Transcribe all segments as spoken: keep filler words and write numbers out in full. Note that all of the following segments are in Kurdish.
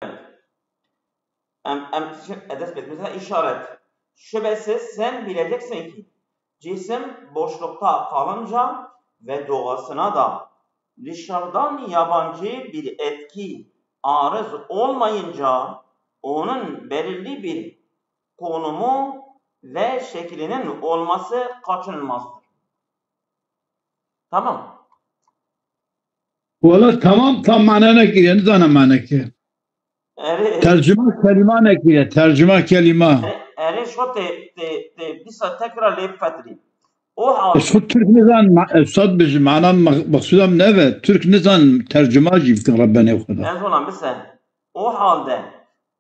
Em, em, şi-, e, dest pê, mesela işaret. Şüphesiz sen bileceksin ki cisim boşlukta kalınca ve doğasına da dışarıdan yabancı bir etki arız olmayınca onun belirli bir konumu ve şeklinin olması kaçınılmazdır. Tamam. Wala tamam, tam mana nekiriye, nizana mana kiriye. Erê, Tercüma kelima nekiriye, tercüma kelima. Erê, şo te, te, te dîsa tekrar lê biqetilî. O hal. Ez xwe Türk nizan, ma-, Üstad bêjî, mana ma-, maqsudam neve. Türk nizan tercüma jî bikin Rebbenê xwe de. Ez ona bise. O halde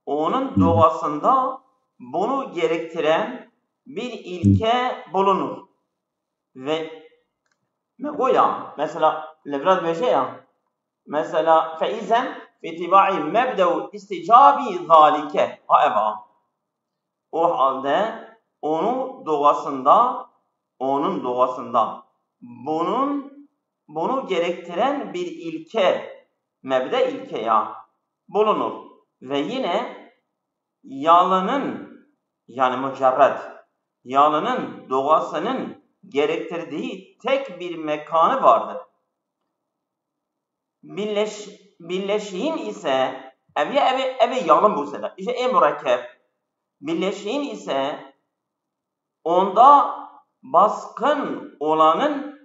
onun doğasında bunu gerektiren bir ilke bulunur. Ve me goya, mesela, li vir dibêje ya, mesela, فإذا في اتباع مبدأ استيجاب ذلك. Ha, ev a. O halde onu doğasında, onun doğasında bunun, bunu gerektiren bir ilke, mebde ilke ya, bulunur. Ve yine yalının, yani mücerred, yalının doğasının gerektirdiği tek bir mekanı vardır. Birleş-, birleşiğin ise, ev ya, ev, ev yalın bu sefer. İşte en mürekkep. Birleşiğin ise onda baskın olanın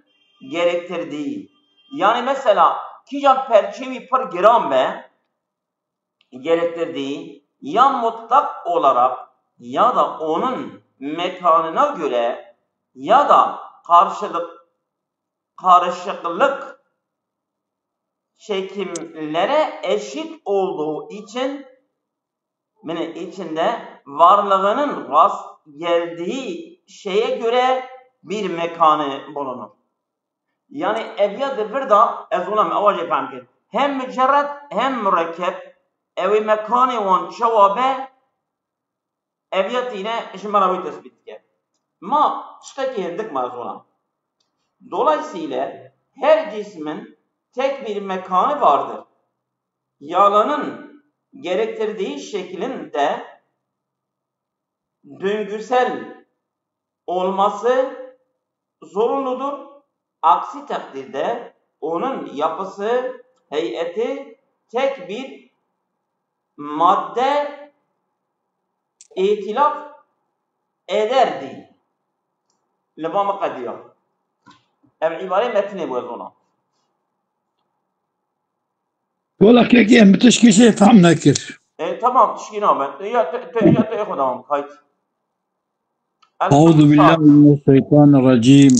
gerektirdiği. Yani mesela, kîjan perçê wî pir giran be, gerektirdiği ya mutlak olarak ya da onun mekanına göre ya da karşılık, karışıklık çekimlere eşit olduğu için, bunun içinde varlığının rast geldiği şeye göre bir mekanı bulunur. Yani ev ya di vir de, ez ona me awa jê fehm kir. Hem mücerred hem mürekkep, ew ê mekanê wan çawa be, ev ya tîne ji me re wê tespît dike. Ma tiştekî hindik me zona. Dolayısıyla her cismin tek bir mekanı vardır. Yalanın gerektirdiği şeklin de döngüsel olması zorunludur. Aksi takdirde onun yapısı, heyeti tek bir madde itilaf ederdi. Li ba me qediya. Ev îbarê metinê bû ez ona. Wala kekê em bi tişkî jê fehm nekir. E, tamam, tişkî nabe. Ya te, te, ya te xwe dewam kayt. أعوذ بالله من الشيطان الرجيم.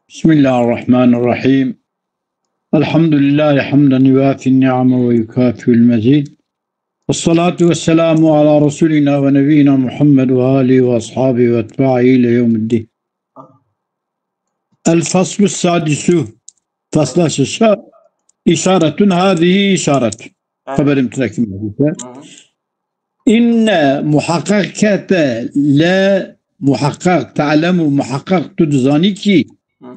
بسم الله الرحمن الرحيم. الحمد لله حمدا يوافي النعم ويكافئ المزيد. والصلاة والسلام على رسولنا ونبينا محمد وآله وأصحابه وأتباعه إلى يوم الدين. الفصل السادس. Fasla şeşa. إشارة، هذه إشارة. Xeberim tira kim dîse. Inne muhaqqaq kete le muhaqqaq ta'lemu muhaqqaq tu dizanî kî. Hı.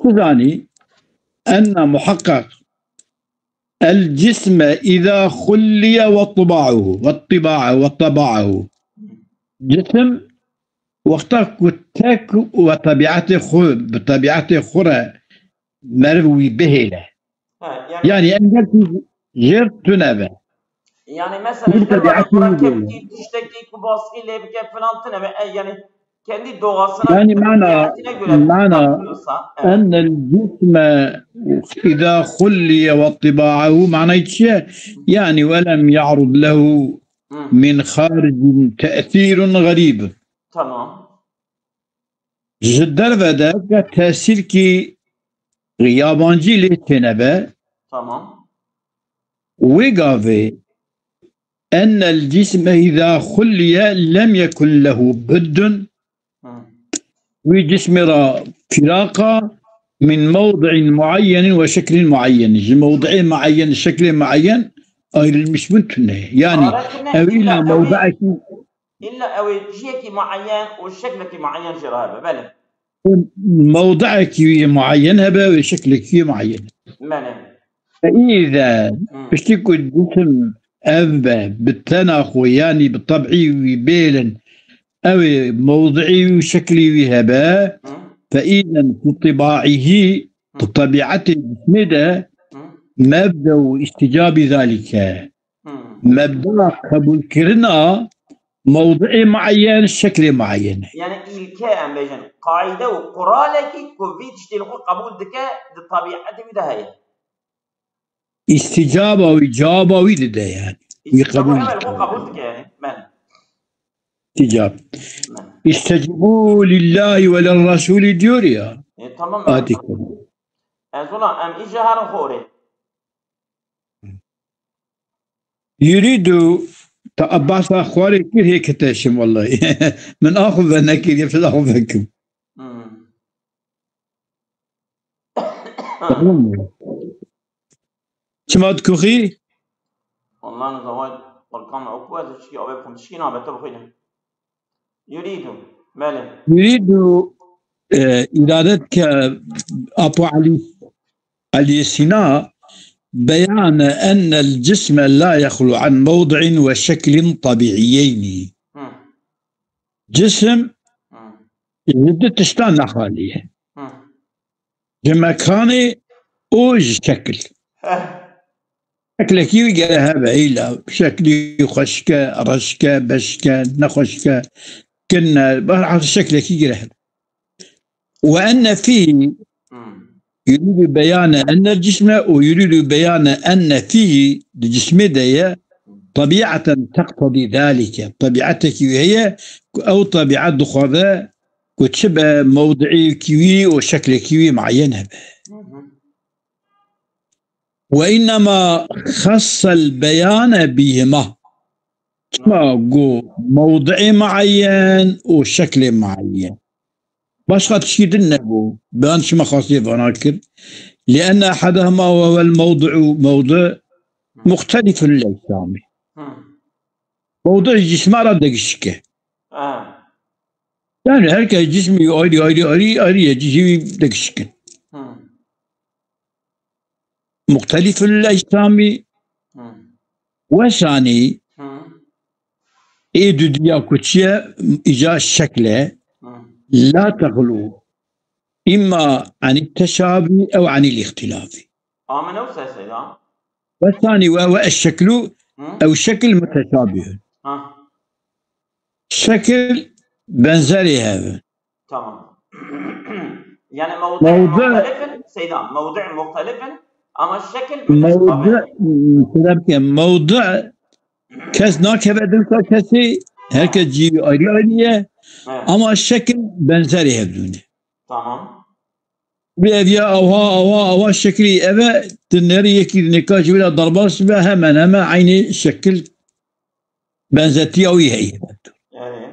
Tu zanî enne muhaqqaq el cisme izâ xulliye ve tiba'uhu, ve tiba'a, ve taba'uhu. Cisim wexta ku tek ve tebiatê xwe, bi tebiatê xwe re meriv wî bihêle. Ha, yani, yani engel jêr tune be. Yani mesela, bir tebiatê wî bihêle. Tiştekî ku baskî lê bike filan tune be. E, yani kendi doğasına, yani mana, göre mana, bakılırsa, evet. Ennel cisme izâ xulliye ve tiba'uhu, manayı çi ye? Yani ve lem ya'rud lehu min haricin te'sîrun garîb. Tamam. Ji derve de ke tesîrkî yabancî lê tênebe. Tamam. Wê gavê ennel cisme izâ xulliye lem yekun lehu buddun. Hı. Wî cismê re fîraqa min mewdi'in muayyenin ve şeklin muayyen. Ji mewdi'ê muayyen, şeklê muayyen ayrılmış bin tune. Yani ew îlla mewdi'ekî. İlla ew ê cihekî muayyen û şeklekî muayyen jê re hebe, belê. Mewdi'ekî wî muayyen hebe û şeklekî wî muayyen. Belê. Fe îze, piştî ku cisim ev be, bi tena xwe, yanî bi tebî wî bêlin, ew ê mewdi'î wî û şeklî wî hebe, fe îzen fi tiba'ihî, di tebîetê cismê de, mebde'u îstîcabî zalîke. Mebda qebûlkirina mewdi'ê muayyen, şeklê muayyen e. Yani ilke, em bêjin, qaîde û quralekî ku vî tiştê li xwe qebûl dike, di tebîetê wî de heye. Îstîcaba wî, cewaba wî dide yani. Wî qebûl dike. Qebûl dike yani. Ben. Îstîcab. Ben. İstecibû lillahi ve lirrasûlî diyor ya. E, tamam. Ayet-i kerîme. Ez ona, em îja herin xorê. Yurîdu, te Abbasa xwarê kir hê kete şim wellahî. Min axwe venekiriye, fil axwe vekim. Hmm. Tamam mı? Çima dikuxî? Ondan o zaman Balkan oku ez çiki ave kum çiki nabete bixîne. Yurîdu. Belê. Yurîdu, e, îrade dike Apo Elî, Elî Sîna, beyane ennel cisme la yexlu an mewdi'in ve şeklin tabîiyeyni. Hı. Cisim Hı. ji du tiştan nexaliye. Hı. Ji mekanê û ji şekil. Heh. Şeklekî wî gere hebe, îla şeklî xweşke, reşke, beşke, nexweşke, kinne, berhal şeklekî gere hebe. Ve enne fî, Hmm. yurîdu beyane enne cisme û yurîdu beyane enne fî, di cismê de ye, tebîaten teqtedî zalike. Tebîatekî wî heye ku ew tebîat dixwaze ku çi be, mewdi'ekî wî û şeklekî wî muayyen hebe. Hı hı. Ve innema xessel beyane bîhima. Çima got mewdi'ê muayyen û şeklê muayyen? Başqa tiştî din negot. Beyan çima xastê vana kir? Li enne ehedehuma ve vel mewdi'u mewdi muxtelifun lil ecsamî. Hı. Mewdi cisma ra degişik e. Ha. Yani her kes cismî ayrı ayrı ayrı ayrı ye, cismî degişik e. Hı. Muxteliful ecsamî Hı. ve sanî Hı. ê dudiya ku çi ye, îca şekle Hı. la texlu imma anî teşabî ew anî îxtilafî. Amin ew sesê da. Ve sanî ve ve eşşeklu Hı. ew şekil muteşabîhun. Ha. Şekil benzerê hev in. Tamam. Yani mewdi' Mewdi'- muhtelifin, Seyda, mewdi' muhtelifin ama şekil Mewdi', muteşabih. Sebep ki mewdi' kes nakeve dilka kesî, herkes cî ayrı ayrı ye. Evet. Ama şekil benzerê hevdûne. Tamam. Bi ev ya awha, awha, awha şekilî eve, tu nerî yekî nika ji wî re derbas be, hemen hemen aynı şekil benzetiya wî heye. Yani.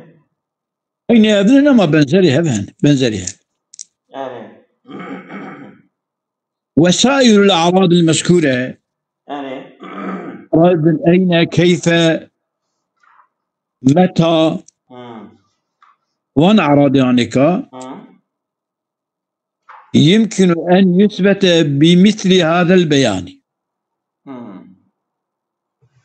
Aynı evin ama benzeri hev hen, benzeri hev. Yani. Ve sairul a'radil mezkure. Yani. A'radin eyne, keyfe, meta. Hmm. Van a'radiyanika. Hmm. Yumkinu en yusbete bi misli hadel beyani. Hmm.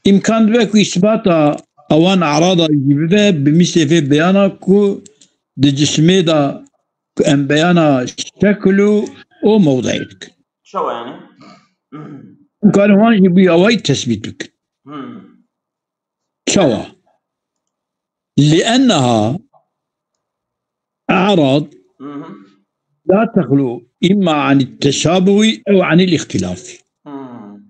Îmkan dibe ku îsbata ewan arada jî bibe bi mislê vê beyana ku di cismê de ku em beyana şekil û, û mewdeyê dikin. Çawa yani? Em karin wan jî bi awayî tesbît bikin. Hmm. Çawa? Li'enneha a'rad Hı hı. la texlu imma anî teşabuhi ew anî îxtilafî. Hmm.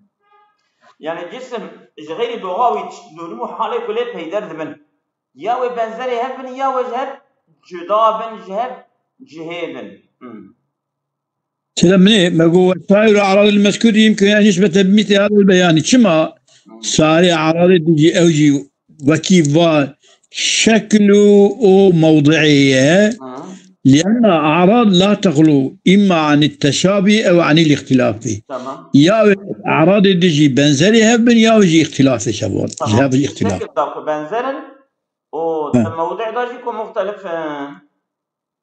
Yani cisim ji xeyrî doğa wî dûnim û halê ku lê peyder dibin. Ya wê benzerê hev bin ya wê ji hev cuda bin, ji hev cihê bin. Hmm. Sila minê, me got, "Ve sair a'radil mezkur yumkin en yusbete bi misli hadel beyanî." Çima sarê a'radê dijî ew jî wekî va şekil û, û mewdi'ê ye? Hı. Li'enna a'rad la texlu imma anî teşabî ew anî îxtilafî. Tamam. Ya wê a'radê dijî benzerê hev bin ya wê jî îxtilafê şevon. Tamam. Ji hev îxtilaf. Şekil da ku benzer in û He. di mewdi' da jî ku muxtelif in.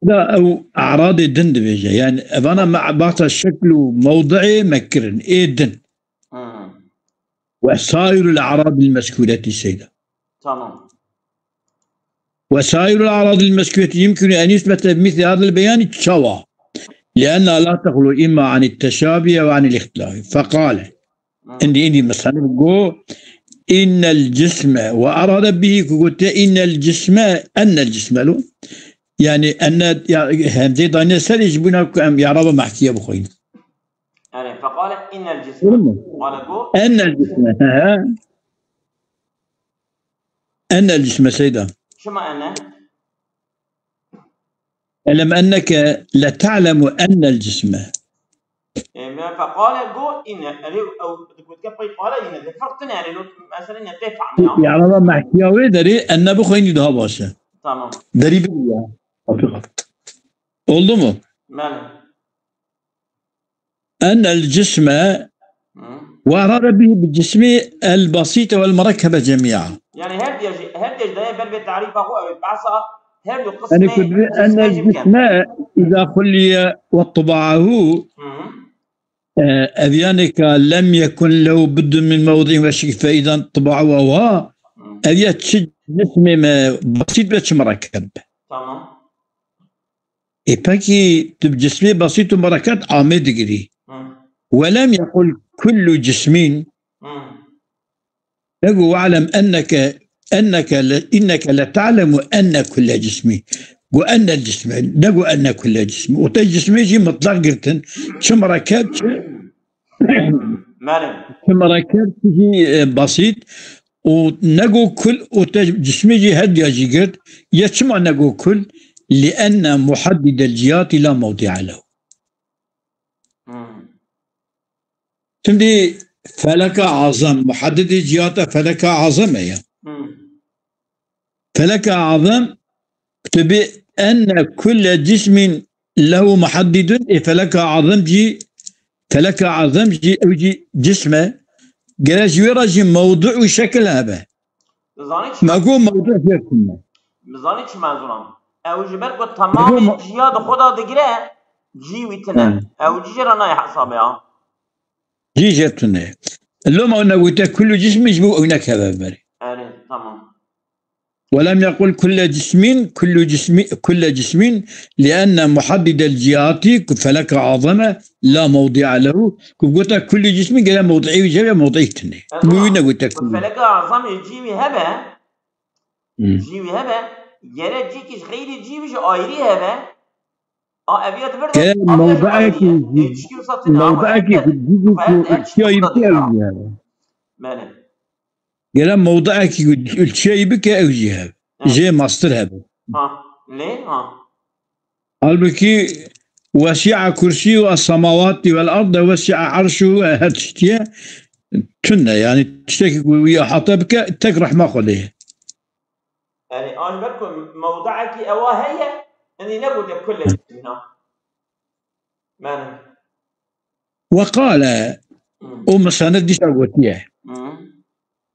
Da ew a'radê din dibêje. Yani evana me bahsa şekl û mewdi'ê me kirin. Ê din. Hmm. وسائر الأعراض المذكورة سيدا. Tamam. وسائر الأعراض المذكورة يمكن أن يثبت بمثل هذا البيان، çawa? لأنها لا تخلو إما عن التشابه وعن الاختلاف. فقال. Hı. Îndî, îndî mesela go, إن الجسم وأراد به, ku gotiye إن الجسم، أن الجسم lo. Yani enne, ya, hemzê dane serê ji bûna ku em î'raba mehkî ye bixwînin. Yani, فقال إن الجسم. Doğru mu? قال go. أن الجسم, he, he. أن الجسم, Seyda. Çima enne? ألم أنك لتعلم أن الجسم. E, me فقال go إن, erê, ew, dikotke pey قال إن, de ferq tine, erê, lo, mesela, ne tê fehmê, ha? Ya, ama mehkiya wê derê, enne bixwînî daha baş e. Tamam. Derî bir ya. Oldu mu? Belê. أن الجسم Hı. وأراد به بالجسم البسيط والمركب جميعا. Yani her diye, her diye daye ber ve tarifa bu, evet, basa her bir kısmı Yani, أن الجسم إذا خلي وطباعه, Hı hı. e, ev yani ka لم يكن له بد من موضع وشكل, فإذا طباعه هو, Hı. ev ya çi cismê me basit be, çi merekeb be. Tamam. Ê, pekî tu bi cismê besît û mereket amê digirî. Hı. ولم يقل كل جسم. Hı. Nego واعلم أنك، أنك ل-، إنك لتعلم أن كل جسم. Go أن الجسم. Nego أن كل جسم. Û te cismê jî mutlaq girtin. Çi merekeb, çi Melim. Çi merekeb, çi jî, e, besît. Û nego kul û te cismê jî her diya jî girt. Ya çima nego kul? لأن محدد الجهات لا موضع له. Hmm. Şimdi feleka azam, muhaddidê cihata feleka azam e ya. Hmm. Feleka azam, tu bi enne kulle cismin lehu muhaddidun, e, feleka azam jî, feleka azam jî, ew jî cism e. Gere ji wê re jî mewdu û şekil hebe. Dizanî çi? Me got mewdu jê tune. Dizanî çi menzuram? Ew ji ber ku Me got temamê me- ciya di xwe de digire, cî wî tune. Hı. Ew cî jê re nayê hesabê ya. Cî jê tune. Loma ne gote kullu cismin ji bo ew nekeve ber. Erê, tamam. ولم يقل كل جسم، كل جسم، كل جسم، لأن محدد الجهات فلك أعظم لا موضع له. Ku gote kullu cismin gere mewdi'ê wî hebe, mewdi'ê tune. E, Ku tamam. Wî ne gote kullu. Felek azam e, cî wî hebe. Hmm. Cî wî hebe. Gere cî ki ji xeyrî cî wî ji ayrî hebe. A, ev ya diber de Gere aviya ji mewdi'ekî, ayrî ye. Ê, çişkî wisa tune, ama mewdi'ekî ev ku cî ku fayet ev çişkî ilçiya wisa yî tune. Ev ya. Belê. Gere mewdi'ekî ku ilçiya yî bike ew jî hebe. Ha. Jê mastir hebe. Ha. Lê, ha. Halbuki وسع كرسيه السماوات والأرض وسع عرشه, her tiştiye tune. Yani tiştekî ku wî ihate bike tek rehma Xwedê ye. Yani, a ji ber ku mewdi'ekî ewa heye, hindî negote kulê cîna. Mane. وقال, Hmm. O misanet dîsa gotiye. Hmm.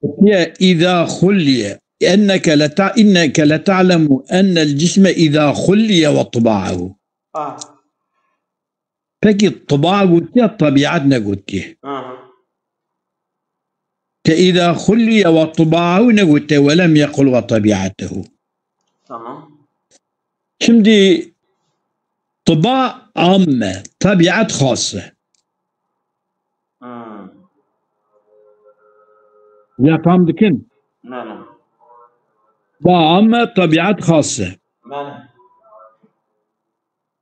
Gotiye, إذا خلي، إنك لتع-، إنك لتعلم أن الجسم إذا خلي وطباعه. Ah. Pekî tiba gotiye, tebiat negotiye. Aha. Te إذا خلي وطباعه negotiye, ولم يقل وطبيعته. Tamam. Şimdi tiba am e, tebiat xas e. Hmm. Ya fam dikin? Ne, ne. Tiba am e, tebiat xas e. Ne, ne.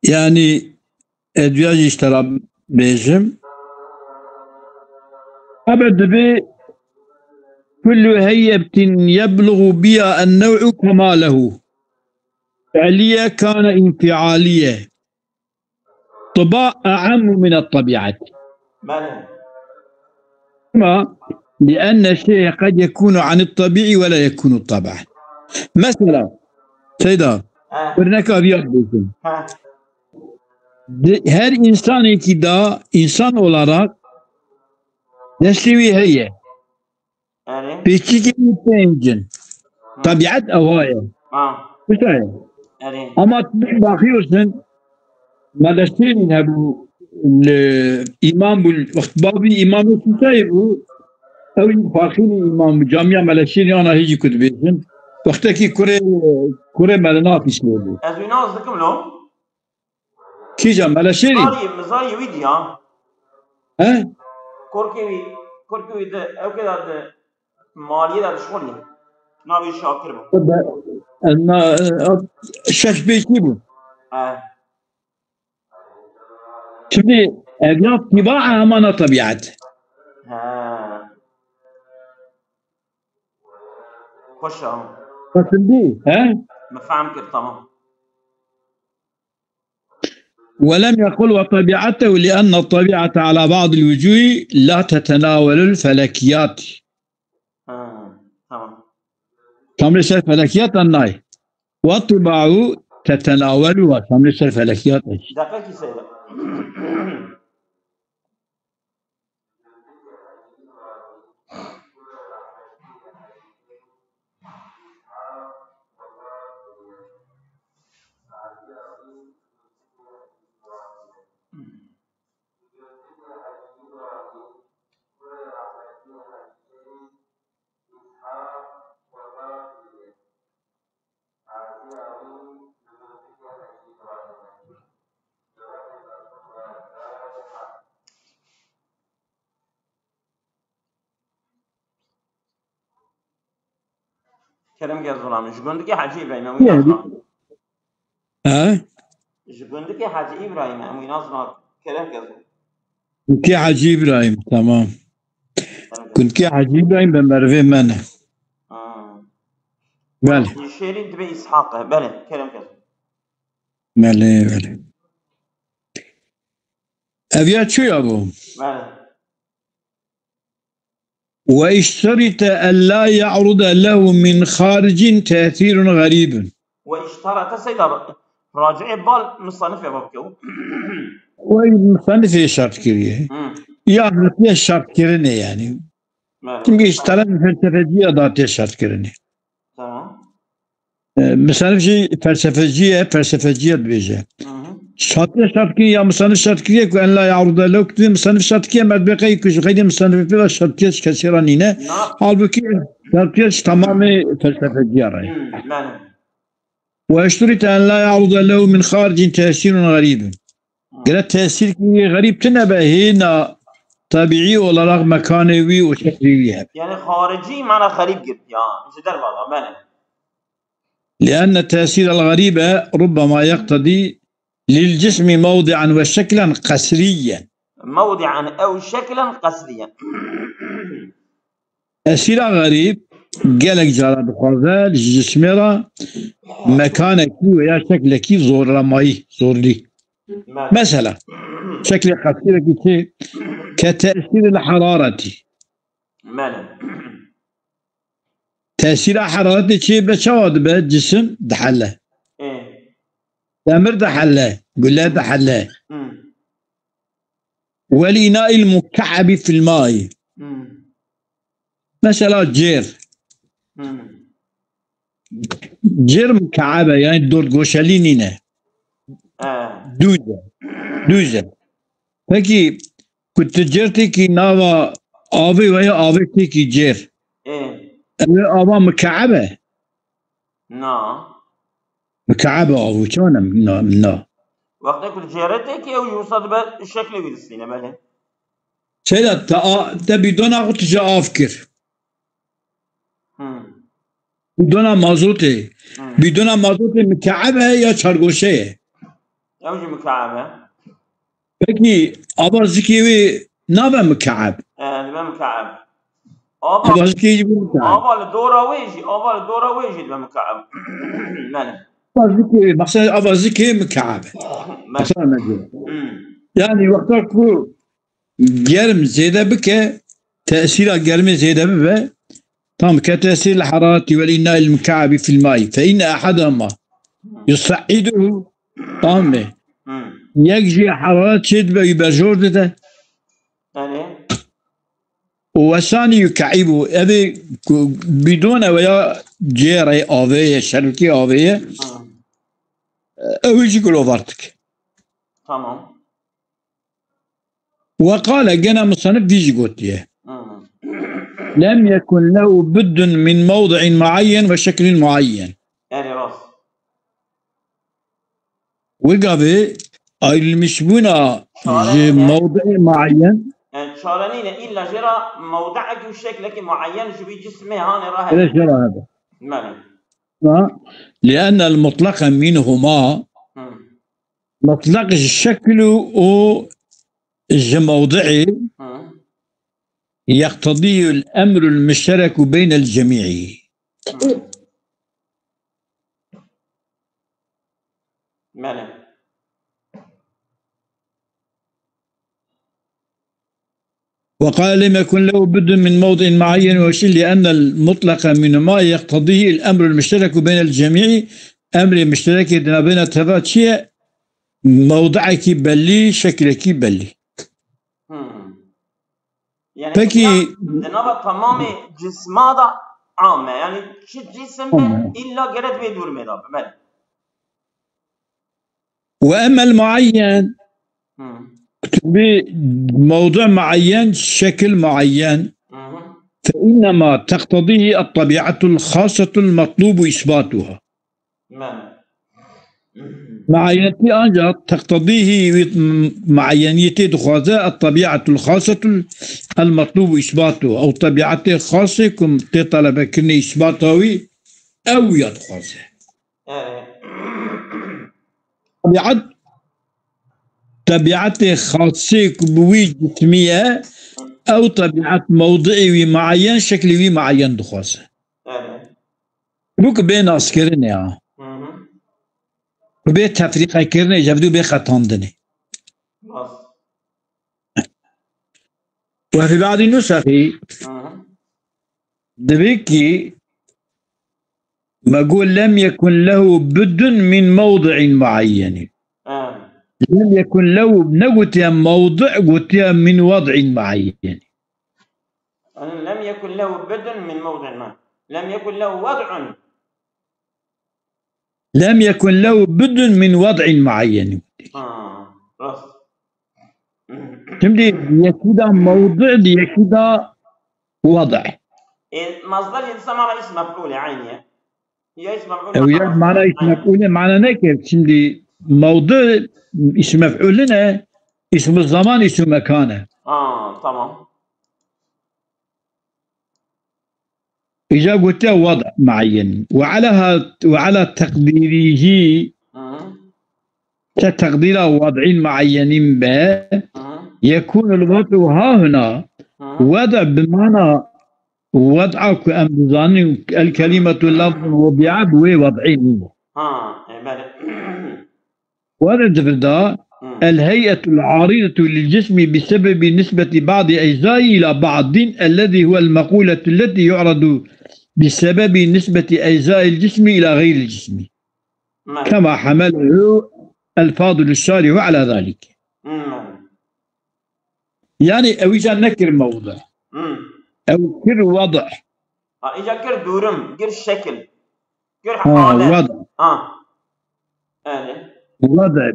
Yani, ez duya jî ji te re bêjim. Ebe dibe kullu heyyetin yeblûgu biha ennew'u kemalehu. Fi'liye kane infialiye. Tiba e'emmu min et-tebi'et. Belê. Ama لأن الشيء قد يكون عن الطبيعي ولا يكون طبعا. Mesela, Seyda, Ha. Örnek aviya bêjim. Ha. De-, her insanekî da, insan olarak destê wî heye. Erê. Pêçikê wî pênc in. Ha. Tebiat ewa ye. Ha. Wisa ye. Erê. Ama tu bakıyorsun, me dersê hebû, li îmam bû, wext babî îmamê Sûsayê bû, Ew farqînî îmam, camiya Meleşêrî ana hêjî ku dibêjin. Wextekî kurê, kurê Mele Nafîs lê bû. Ez wî nas dikim lo. Kîja Meleşêrî? Mizayî, mizayî wî diya. He? Korkê wî, korkê wî di, ew kê de di, maliyê de dişxulî. Navê Şakir bû. Be-, na, şeş pêşî bû. He. Şimdi ev ya tîba emana tabiat. He. Xweş e. Şimdi, he? Me fehm kir, tamam. ولم يقل وطبيعته لأن الطبيعة على بعض الوجوه لا تتناول الفلكيات. Ha, tamam. Tamrê ser felekiyat an nay. Ve tiba'u tetenaweluha. Tamrê ser felekiyat eş. Deqekî seyre. Kerem gel zulam. Ji gundikê Hecî Îbrahîm em wî He? Ji gundikê Hecî Îbrahîm em wî nas ma Kerem gel. Gundikê Hecî Îbrahîm, tamam. Kerem gel. Gundikê Hecî Îbrahîm be merivê me ne. Ha. Belê. Şêrî dibê Îshaq e. Belê, Kerem gel. Belê, belê. Ev ya çi ya bû? Belê. واشترط ألا يعرض له من خارج تأثير غريب. Ve iştarete seyda ra-, raciê bal misanifê ve bikew. Wê misanifê şart kiriye. Hı. Ya hatiye şart kirine yani. Evet. Çünkü iştara felsefeciye datiye şart kirine. Tamam. E, misanif jî felsefecî ye, felsefecî ye dibêje. Hı hı. Şatiye şart kiriye ya misanif şart kiriye ku en la ya'ruda lew kiriye misanif şart kiriye, em erdbê qey ku ji xeyrê misanifê pê ve şartiye ji kesê re nîne. Na. Halbuki şartiye ji tamamê felsefeciya re ye. Hı, belê. Ve eşturîte en la ya'ruda lehu min xaricin tesîrun xerîbun. Hı. Gere tesîrkî wî xerîb tune be, hêna tabiî olarak mekanê wî û şeklê wî hebe. Yani xaricî mana xerîb girt ya, ji derve ve, belê. لأن التأثير الغريب ربما يقتضي للجسم موضعا وشكلا قسريا. موضعا أو شكلا قسريا. Tesîra xerîb gelek cara dixwaze ji cismê re mekanekî veya şeklekî zorlamayî, zorlî. Me- Mesela, şeklê qesîrekî çi? Ke tesîril heraretî. Belê. Tesîra heraretê çê be çawa dibe? Cisim dihele. Ê. Demir dihele, gule dihele. Hı. Wel înail muke'ebî fil maî. Hı. Mesela cêr. Hı. Cêr muke'eb e, yani dörtgoşelî nîne. He. Dûz e. Dûz e. Pekî ku tu cêr têkî nava avê veya avê têkî cêr. Ê. Ew ê ava muke'eb e? Na. Muke'eb e avû, çawa ne? Na, na. Wextê ku tu cêrê têkî ew jî wisa dibe şeklê wî distîne, belê. Seyda, te a-, te bîdona xwe tu ji av kir. Hmm. Bîdona mazotê. Hmm. Bîdona mazotê mike'eb e ya çargoşe ye? Ew jî mike'eb e. Pekî ava zikê wê nabe mike'eb? E, dibe mike'eb. Ava, ava zikê jî bû mike'eb. Ava li dora wê jî, ava li dora wê jî dibe mike'eb. Belê. Ava zikê wê, mesela ava zikê mike'eb e. Belê. Mesela ne diyor? Hmm. Yani wexta ku germ zêde bike, tesîra germê zêde bibe, tam ke tesîr li heraretî wel înail mike'ebî fil maî. Fe inne ehedehuma yusaiduhu, tam be. Hmm. Yek jî heraret çê dibe, wî berjor dide. Belê. Û wesanî yuke'îbu, evê ku bîdon e veya cêrê avê ye, şerikê avê ye, hmm, ew jî gilovar dike. Tamam. Weqale gene misanif vî jî gotiye. Hmm. لم يكن له بد من موضع معين وشكل معين. Erê rast. Wê gavê ayrılmışbûna ji mewdi'ê muayyen. Yani çare nîne, îlla jê re mewdi'ekî û şeklekî muayyen ji wî cismê hanê re hebe. Jê re hebe. Belê. Ha? لأن المطلق منهما. Hı. Mutlaq ji şekl û ji mewdi'ê. Hı. يقتضيه الأمر المشترك بين الجميع. Hı. Belê. وقال لم يكن له بد من موضع معين وشيء لأن المطلق منهما يقتضيه الأمر المشترك بين الجميع. Emrê muşterekê di navbêna teva çi ye? Mewdi'ekî belî, şeklekî belî. Hmm. Yani Peki, di nava tamamê cisma da am e. Yani çi cisim be, Tamam. illa gere di vê durumê de be. Belê. وأما المعين، Hmm. Bi mewdu muayyen, şekil muayyen, Hı hı. فإنما تقتضيه الطبيعة الخاصة المطلوب إثباتها. Belê. Hı hı. Muayyenetî ancak تقتضيه wî muayyeniyetê dixwaze الطبيعة الخاصة المطلوب إثباتها. Ew tebiatê xasê ku tê telebekirinê îsbata wî ew ya dixwaze. Erê. Tebiat, tebiatê xasê ku bi wî cismî ye, ew tebiat mewdi'ê wî muayyen, şeklê wî muayyen dixwaze. Erê. Bû ku bê naskirinê ha. Hı hı. Ku bê tefrîqekirinê, ji hevdû bê qetandinê. Rast. وفي بعض النسخ Hı hı. Dibê ki me got لم يكن له بد من موضع معين. Ha. لم يكن له negotiye mewdu, gotiye من وضع معين. Yani لم يكن له بد من موضع معين. لم يكن له وضع. لم يكن له بد من وضع معين. Ha, rast. Şimdi yekî da mewdu, yekî da وضع. E, masdar jî disa mana îsim mef'ûl e, aynî ye. Ya îsim mef'ûl Ew ya mana mef'ûl e, mana neke. Şimdi mewdu îsim mef'ûl ne? Îsim zaman, îsim mekan e. Ha, tamam. Îca gotiye وضع معين. وعلى ها-، وعلى تقديره Hı hı. Te teqdîra وضع معين be. Hı hı. يكون الوضع ها هنا. Hı hı. وضع bi mana وضع ku em dizanin الكلمة لفظ وضع bi wê وضعî nîne. Ha, e, belê. Were dibirda, Hmm. الهيئة العارضة للجسم بسبب نسبة بعض أجزائه إلى بعض، الذي هو المقولة التي يعرض بسبب نسبة أجزاء الجسم إلى غير الجسم، Hmm. كما حمله الفاضل الشارح على ذلك. Hmm. Yani, ew îca nekir mewdu. Hmm. Ew kir وضع. Ha, îca kir durum, kir şekil. Kir Ha, halet. وضع. Ha. Yani. وضع.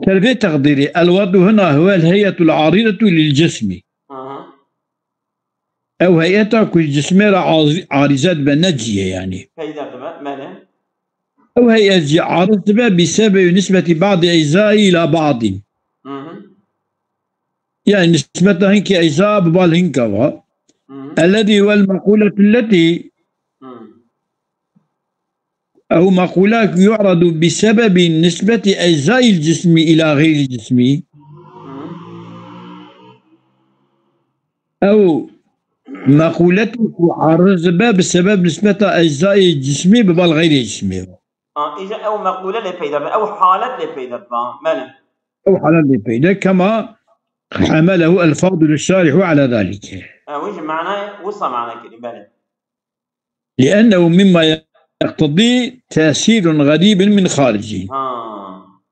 Ser vê teqdîrî, الوضع هنا هو الهيئة العارضة للجسم. Hı hı. Ew heyeta ku cismê re az-, arîze dibe, ne cî ye yani. Peyda dibe, belê. Ew heyet jî ariz dibe بسبب نسبة بعض أجزائه إلى بعض. Hı hı. Yani nisbeta hinkî ecza bi bal hinka va. Hı hı. الذي هو المقولة التي Hı. Ew meqûla ku يعرض بسبب نسبة أجزاء الجسم إلى غير الجسم. Hı. Ew meqûletê ku ariz dibe bi sebeb nisbeta eczayê cismî bi bal xeyrê cismî. A, îja ew meqûle lê peyda dibe, ew halet lê peyda dibe. Belê. Ew halet lê peyda, كما حمله الفاضل الشارح على ذلك. E, wî jî manayê wisa mana kirî, belê. لأنه مما يقتضي تأثير غريب من خارج. Ha.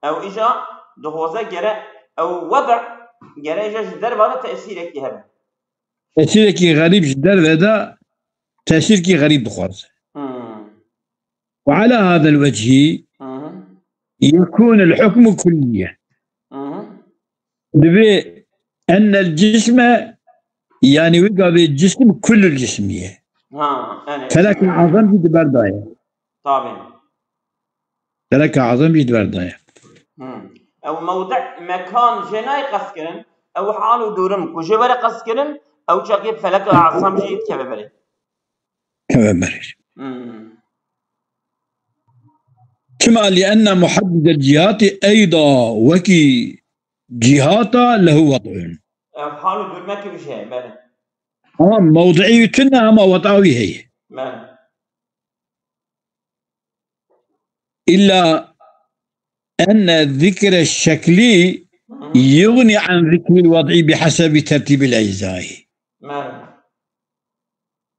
Ew îja dixwaze gere, ew wede gere îja ji derve de tesîrekî hebe. Tesîrekî xerîb ji derve de tesîrekî xerîb dixwaze. Hmm. وعلى هذا الوجه Hı hı. يكون الحكم كليا. Hı hı. Divê أن الجسم Yani wî gavê cisim kulul cisimî ye. Ha, yani. Felek azam jî di ber de ye. Tabii. Felek azam jî di ber de ye. Hmm. Ew mewdi, mekan jê nayê qestkirin, ew hal û durum ku jê were qestkirin, ew çaxê felek azam jî dikeve berê. Keve berê. Hmm. Çima? Li enne muhaddidel cihati eyda wekî cihata lehu wad'un. Ev hal û durmekî wî heye, belê. Ama mewdi'î wî tune, ama wad'a wî heye. Belê. Illa enne zikre şeklî Hı hı. yuxni an zikril wad'î bihasebi tertîbil eczaî. Belê.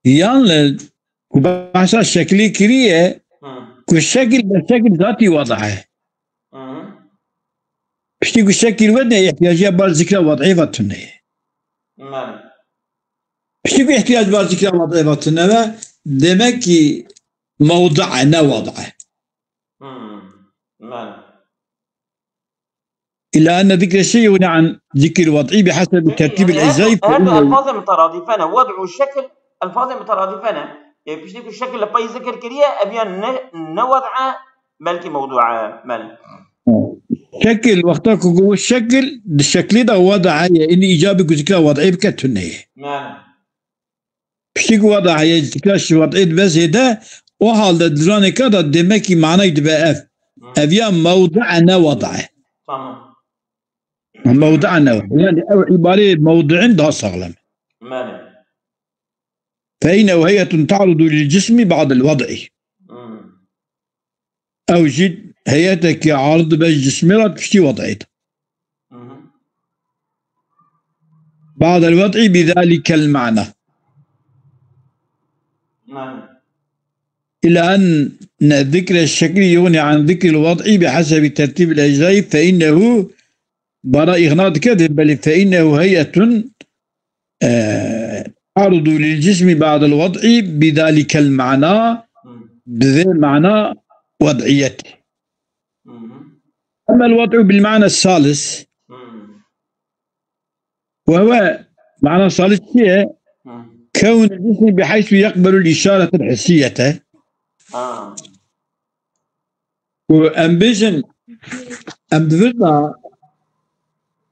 Yalnız ku behsa şeklî kiriye, Hı. ku şekil be şekil zatî wada e. Hı hı. Piştî ku şekil wede, ihtiyacı bar zikra wad'î ve tune ye. Belê. Piştî ku ihtiyac bar zikra wad'î ve tune ve, demek ki mewdi e, ne wada e. Hı. Belê. إلا أن ذكر الشيء يغني عن ذكر الوضع بحسب ترتيب الأجزاء، فإنه elfazê muteradîfe ne. Wed û şekil elfazê muteradîfe ne. E, piştî ku şekil li pey zikir kiriye, ev ya ne, ne wed e, belkî mewdu e, belê. Şekil, wexta ku got şekil, di şeklê de wed heye, inî îcabê ku zikra wed'ê bike tune ye. Belê. Piştî ku wada heye, zikra şi wad'ê dibe zêde, o halde di ranêka de demekî manayî dibe ev. Hı. Ev ya mewdi'e ne wada e. Tamam. Mewdi'e ne wada. Yani ew îbareyê mewdi'in daha saxlem e. Belê. فإنه هيئة تعرض للجسم بعد الوضع. Hı. Ew jî heyetekî arid dibe ji cismê re piştî wed'ê de. Hı hı. بعد الوضع بذلك المعنى. Belê. إلى أن ذكر الشكل يغني عن ذكر الوضع بحسب ترتيب الأجزاء، فإنه bara îxna dike, dê belê, فإنه هيئة، e, تعرض للجسم بعد الوضع بذلك المعنى، Hı. bi vê mana wed'iyetê. Hı hı. أما الوضع بالمعنى الثالث، Hı. وهو معنى ثالث çi ye? Hı. كون الجسم بحيث يقبل الإشارة الحسية. Ha. Ku em bêjin, em di vir de,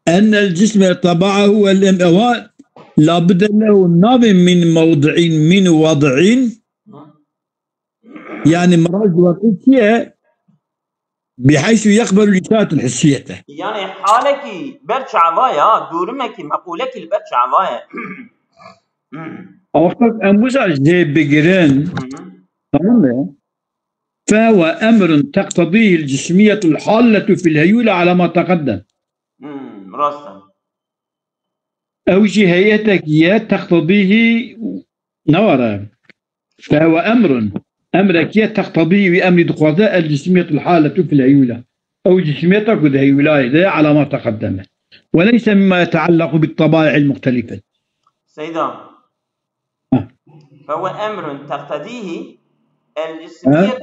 أن الجسم طبعه الم-، ewa labudde lehu nabê min mewdi'in, min wed'in. Yani miraj wed'î çi ye? بحيث يقبل الإشارة الحسية. Yani halekî ber çava ya, durumekî, meqûlekî li ber çava ye. Wexta em wisa jê bigirin, Hı hı. tamam mı? فهو أمر تقتضيه الجسمية الحالة في الهيولة على ما تقدم. Hmm, rast e. Ew jî heyetek ye, teqtedîhî ne were. فهو أمر. Emrek ye, teqtedîhî, wî emrî dixwaze, الجسمية الحالة في الهيولة. Ew cismiyeta ku di heyûlayê de ye, على ما تقدم. وليس مما يتعلق بالطبائع المختلفة. Seyda. Heh. فهو أمر تقتضيه الجسمية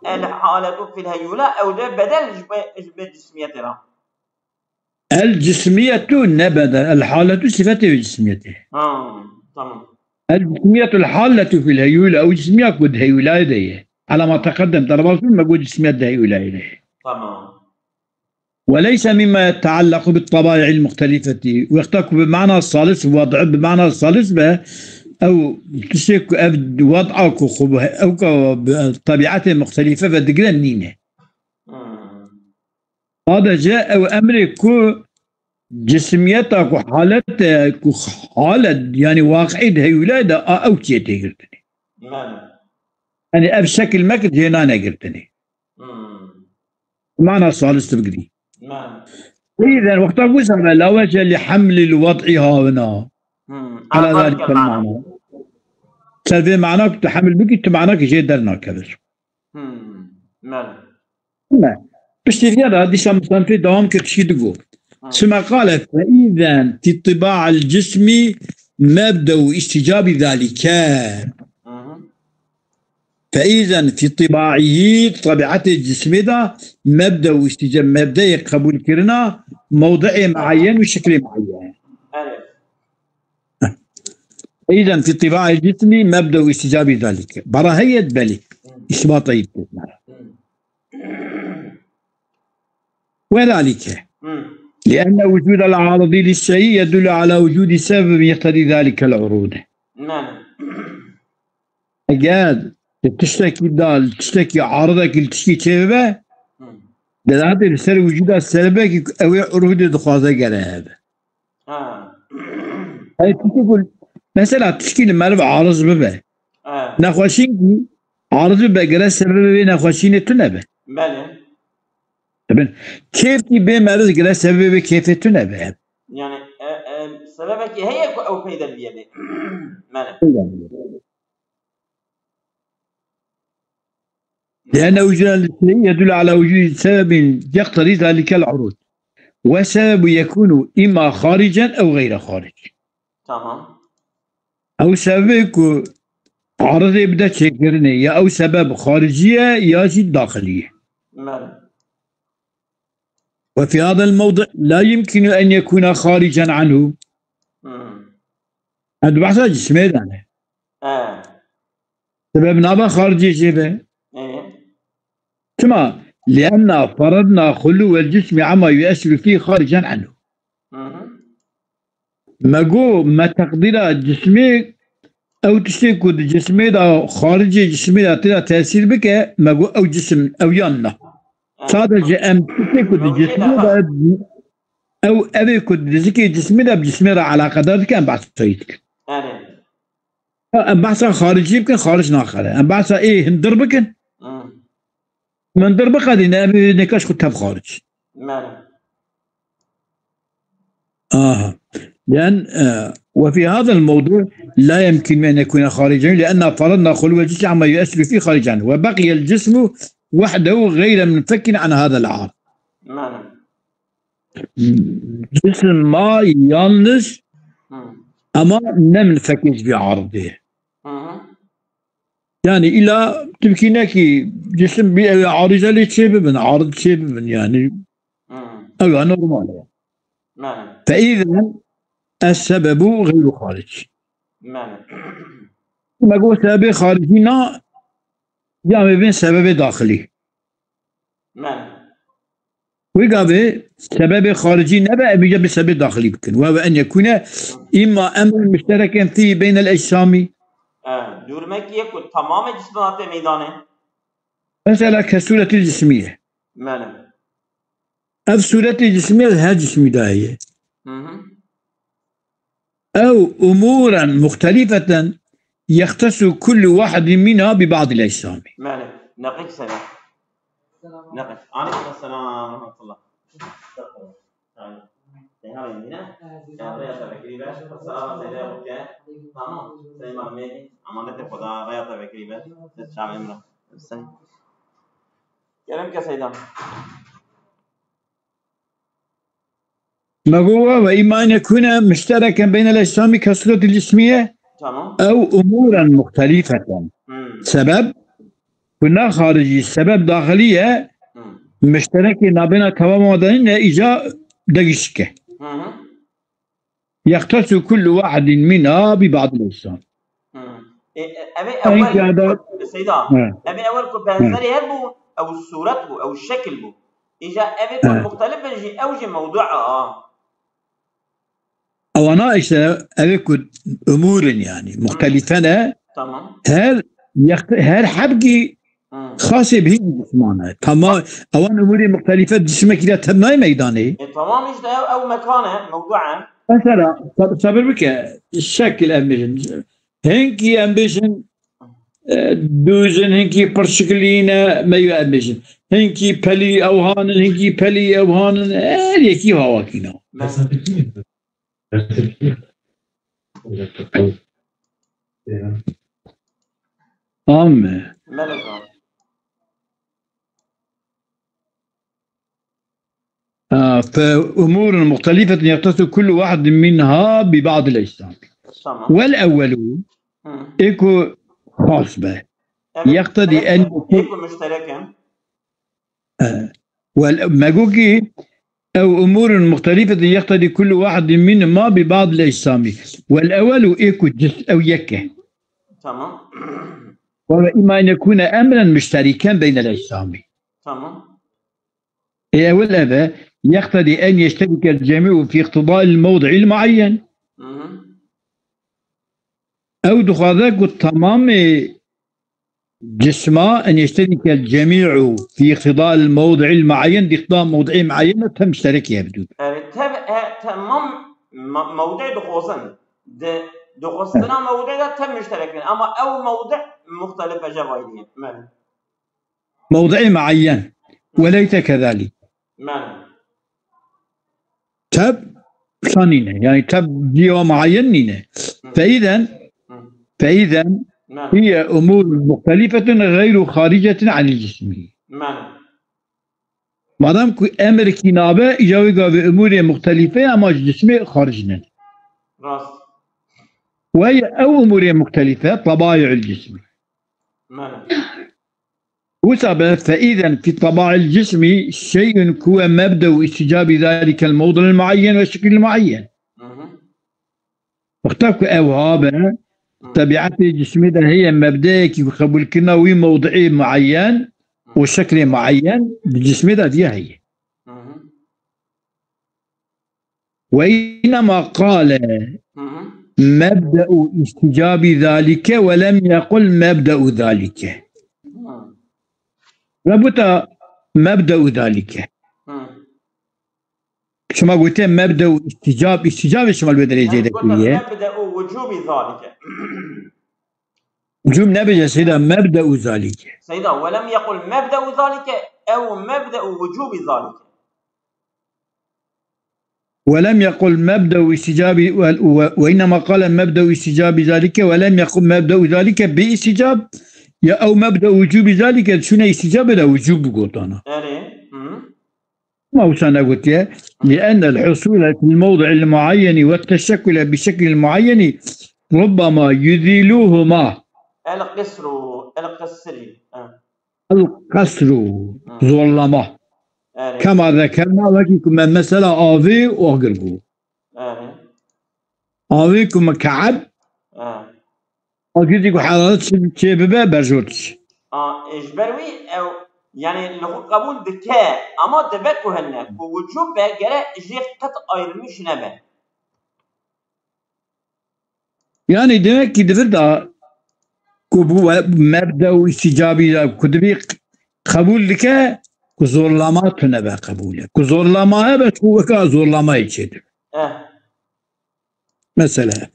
الحالة في الهيولة، ew de bedel ji be, ji be cismiyetê re. El cismiyetu ne bedel, el haletu sifetê wê cismiyetê. Ha, tamam. El cismiyetul haletu fil heyule, ew cismiya ku di heyulayê de ye. Ala ma teqeddem, te re baş bû, me got cismiyet di heyulayê de ye. Tamam. وليس مما يتعلق بالطبائع المختلفة. Wexta ku bi mana salis, wad'u bi mana salis be, ew tiştê ku ev wad'a ku xwe bi, ew ka bi tebiatê muxtelife ve digire nîne. Hmm. Sadece ew emrê ku cismiyeta ku halet e, ku halet, yani waqi'î di heyulayê de a ew çiye tê girtinê. Mane. Yani ev şekil mekir cê nane girtinê. Hmm. Mana salis tu bigirî. Mane. Îzen wexta ku zane la wece li hemlil wad'i havina. Hmm. Ala zalika mana. Ser vê mana ku tu hemil bikî, tu mana ki jê dernakevir. Hmm. Mane. Ne. Piştî vê re dîsa musanifê dewam kir, tişkî digot. Hı. Suma qale, fe îzen fi tiba'il cismi mebde'u îsticabi zalike. Hı hı. Fe îzen fi tiba'ihî, tebiatê cismê de mebde'u îstica-, mebdeyê qebûlkirina mewdi'ê muayyen û şeklê muayyen. Evet. إذن في طباع الجسم مبدأ استجاب ذلك. براهية بلي. إثبات أيد. وذلك لأن وجود العارض للشيء يدل على وجود سبب يقتضي ذلك العروض. نعم. Eger li tiştekî de, li tiştekî aridekî li tiştî çêbibe, Hı. delaletê li ser wicûda sebebekî ku ew ê urûdê dixwaze gere hebe. Ha. Hey, tiştê ku, mesela tiştî li meriv ariz bibe. Ha. Nexweşînkî ariz bibe, gere sebebê wê nexweşînê tune be. Belê. Dibin, kêfkî bê meriz gere sebebê wê kêfê tune be. Yani, e, e, sebebekî heye ku ew peyde biyê bê. Belê. لأن وجود الشيء يدل على وجود سبب يقتضي ذلك العروض. والسبب يكون إما خارجا أو غير خارج. Tamam. Ew sebebê ku aridê bide çêkirinê, ya ew sebeb xaricî ye, ya jî daxilî ye. Belê. وفي هذا الموضع لا يمكن أن يكون خارجا عنه. Hmm. Em di behsa cismê de ne. E. Sebeb nabe xaricê jê be. E. Çima? لأن فرضنا خلو الجسم عما يؤثر فيه خارجا عنه. Hı hı. Me got, me teqdîra cismê, ew tiştê ku di cismê de, xaricê cismê de tê de tesîr bike, me got ew cisim, ew yan na. Evet. Sadece em tiştê ku di cismê de, ew, ev ê ku di dizikê cismê de, bi cismê re eleqedar dike, em behsa wî dikin. Evet. Ha, em behsa xaricî bikin, xaric naxere. Em behsa ê hindir bikin. Hı. Hindir biqedîne, ev ê nêka ji xwe tev xaric. Belê. Aha. لأن، آه، وفي هذا الموضوع لا يمكن أن يكون خارجا، لأن فرضنا خلو الجسم عما يؤثر فيه خارجا، وبقي الجسم وحده غير منفك عن هذا العارض. Belê. Cisma yalnız Hı. ama ne minfekî ji vî aridê. Hı hı. Yani îla tu bikî nekî cisim bî ew ê arize lê çê bibin, arid çê bibin yani. Hı. Ew ya normal e. Belê. فإذا السبب غير خارج. Belê. Me got sebebê xaricî na, ya me bên sebebê daxilî. Belê. Wê gavê sebebê xaricî nebe, em îca bi sebebê daxilî bikin. Ve ve en yekûne îmma emrun muştereken fî beynel ecsamî. E, durumekî ye ku tamamê cismê hate meydanê. Mesela ke sûretil cismî ye. Belê. Ev sûretê cismî ye, her cismî de heye. Hı hı. أو أمورا مختلفة يختص كل واحد منها ببعض الأجسام. Belê. Neqîk selam. Neqîk. Aleykum selam ve rahmetullah. Sen halin yine? Ya, raya tebekiri be. Selam, selam, okey. Tamam. Sen mal meydi. Amanete koda, raya tebekiri be. Sen çağır Emre. Sen. Kerem ke Seydan. Me got, وإما أن يكون مشتركا بين الأجسام كالصورة الجسمية Tamam. أو أمورا مختلفة. Hmm. Sebeb, ku ne xaricî, sebeb daxilî ye, Hmm. muşterekê nabêna temama de nîne, îca degişik e. Hı hı. يختص كل واحد منها ببعض الأجسام. Hmm. E, e, ev ê Enkâda ewel, Seyda, He. ev ê ewel ku benzerî hebû, ew sûret bû, ew şekil bû. Îja ev ê ku He. muxtelif in jî, ew jî mewdû a. Ewana işte ev ê ku umûr in yani, muxtelife ne. Tamam. Her yek-, her hebkî Hmm. xasê bi hîn cisman e. Tamam, ewan umûrê muxtelife cismekî de tev nayê meydanê. E, tamam işte ew, ew mekan e, mewdû e. Mesela, sab-, sabir bike, şekil em bêjin. Hinkî em bêjin, e, dûz in, hinkî pirçiklî ne, me yê em bêjin. Hinkî pelî ewhan in, hinkî pelî ewhan in, her yekî hawakî ne. Me- Amme. Melek abi. آه، فأمور مختلفة يختص كل واحد منها ببعض الأجسام. Tamam. والأول Hı. ê ku xas be. Evet, يقتضي evet, أن ê ku müşterek in. آه، وال-، me got kî أو أمور مختلفة يقتضي كل واحد منهما ببعض الأجسام. والأول ê ku cis ew yek e. Tamam. وإما أن يكون أمرا مشتركا بين الأجسام. Tamam. Ê ewil ev e, يقتضي أن يشترك الجميع في اقتضاء الموضع المعين. Hı hı. Ew dixwaze ku temamê cisma, أن يشترك الجميع في اقتضاء الموضع المعين، di iqtida mewdi'ê muayyen de tev muşterekê hev dû. Evet, tev, e, temam me-, mewdi'ê dixwazin. Di, dixwastina mewdi'ê de tev muşterek bin. Ama ew mewdi' muxtelif e, cev ayrı ye. Mewdi'ê muayyen. وليس كذلك. Tev wisa nîne. Yani tev cîya muayyen nîne. فإذا، فإذا هي أمور مختلفة غير خارجة عن الجسم. Madem ku emir kî nabe, îca wê gavê umûrê muxtelîfe ama ji cismê xaric ne. Rast. Wey ew umûrê muxtelîfe, tebaî'ul cismî. Wisa be, فإذا في طبائع الجسم شيء هو مبدأ استجاب ذلك الموضع المعين والشكل المعين. Wexta ku ew habe, tebiatê cismê de heye mebdeyekî ku qebûlkirina wî mewdi'ê muayyen û şeklê muayyen di cismê de diye heye. وإنما قال مبدأ استجاب ذلك ولم يقل مبدأ ذلك. Ve buta مبدأ ذلك. Şima gotiye mebde'u îstîcab, îstîcabê şima li wê derê zêde kiriye. Mebde'u wucûbî zalike. Wucûb nebêje seyda, mebde'u zalike. Seyda, welem yekul mebde'u zalike ew mebde'u wucûbî zalike. Welem yekul mebde'u îstîcabî, we, we, we innema qale mebde'u îstîcabî zalike, welem yekul mebde'u zalike bi îstîcab, ya ew mebde'u wucûbî zalike, şûne îstîcabê de wucûb bigotana. Erê. Hı. Ma wisa negotiye. لأن الحصول في الموضع المعين والتشكل بشكل معين ربما يزيلهما. El qisru, el qisri. Ha. El qasru, zorlama. Erê. Kema zekerna, wekî ku me mesela avê û agir bû. Erê. Avê ku me ke'eb, ha. Agir jî ku heraret çê, çê bibe, berjor diçe. A, e, ji ber wî ew, yani li xwe qebûl dike, ama dibe ku hene, ku wicûb be, gere jê qet ayrılmış nebe. Yani demek ki di vir de ku bu we-, mebde û îstîcabî de ku dibî qebûl dike, ku zorlama tune be qebûl e. Ku zorlama hebe, ku weka zorlamayê çê dibe. Eh. Mesela.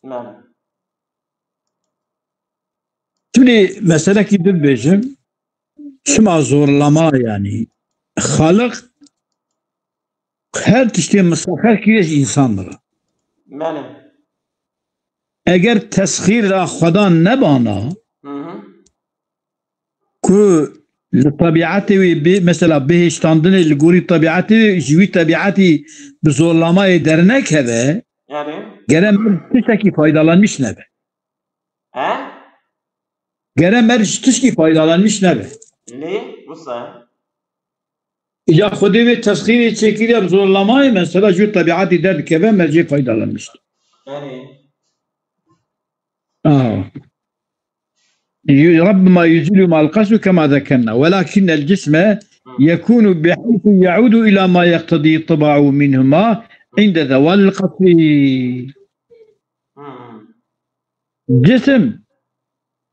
Mem. Şimdi meselekî din bêjim, çima zorlama yani? Xaliq her tiştê misaxer kiriye ji însan re. Mem. Eger tesxîr ra Xwedan nebana, Hı hı. ku li tebiatê wê bê, mesela bihêştandinê li gorî tebiatê wê, ji wî tebiatî bi zorlamayê dernekeve, Yani? gere mer tiştekî faydalanmiş nebe. He? Gere mer ji tişkî faydalanmiş nebe. Lê, wisa? Îca Xwedê wê tesxîrê çêkiriye bi zorlamayê, mesela ji wî tebiatî derdikeve, mer jê faydalanmiş. Yani? آه. ي-، ربما يزيل مع القسو كما ذكرنا، ولكن الجسم يكون بحيث يعود إلى ما يقتضي الطبع منهما عند زوال القسو. Hmm. Cisim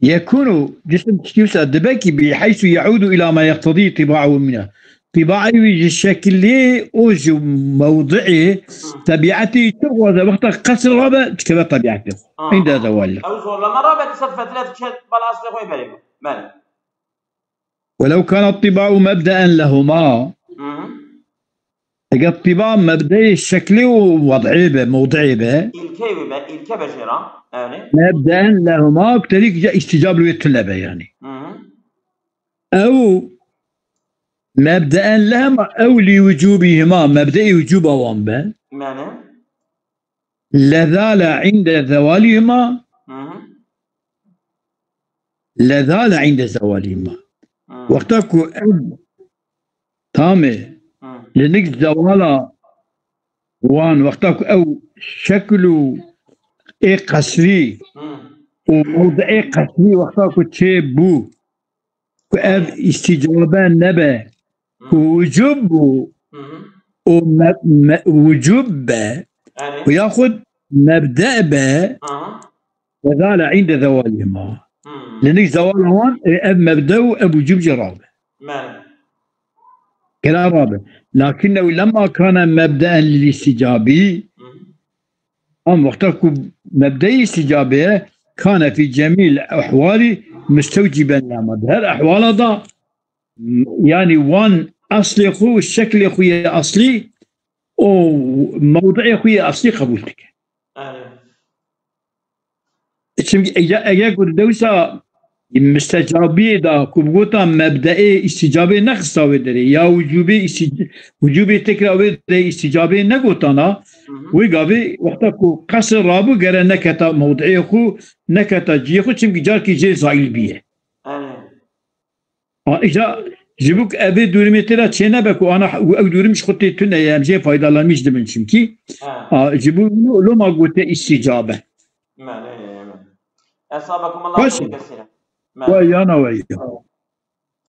yekunu, cisim tiştî wisa dibe ki bi heysu yaudu ila ma yeqtedî tiba'u mina. Tibaî wî ji şekilê û ji mewdi'ê, tebietê wî çi dixwaze, wexta qesr rabe, dikeve tebietê xwe. Aha. Îndî zewal. Ew zorlama rabe, di ser fetre diçe bala eslê xwe berê. Belê. Welew kana tiba'u mebdeen lehuma. Hı hı. Eger tiba mebdeyê şeklê û wed'ê be, mewdi'ê be. İlke be, ilke be jê re. Yani. Mebdeen lehuma, ku terî îstîcab li wê tune be yani. Hı hı. Ew mebdeen lehuma ew li wucubihima, mebdeyê wucuba wan be. Yani. Lezale inde zewalihima. Hı hı. Lezale inde zewalihima. Hı. Wexta ku ev tamê Hı. Li nik zewala wan wexta ku ew şekil û ê qesrî û mewdiê qesrî wexta ku çêbû ku ev îstîcabe nebe ku wicûb bû û me, me, wicûb be û yaxud mebde be, wezale îndê zewalihima. Li nik zewala wan ê ev mebde û ev wicûb jî rabe. Kira rabe. Lakinnehu lemma kane mebdeen lil îstîcabî, am wexta ku mebdeyê îstîcabê ye, kane fî cemîl ehwalî mustewcîben lema. Di her ehwala da, yanî wan eslê xwe û şeklê xwe yê eslî û mewdiê xwe yê eslî qebûl dike. Çimkî eger, eger ku di dewsa mistecabiyê de ku bi gotan mebdeê îstîcabê nexista wê derê ya wicûbê îstî-, wicûbê tekra wê derê îstîcabê negotana, wê gavê wexta ku qesr rabû gere neketa mewdiê xwe, neketa ciyê xwe, çimkî carkî jê zaîl bîye. A, îca ji bo ku evê dûrimê tê de çênebe ku ana ew dûrim ji xwe tê tune ye, em jê faydalanmîş dibin çimkî. A, ji bo wî loma gote îstîcabe. Baş e. Wa yana we ya.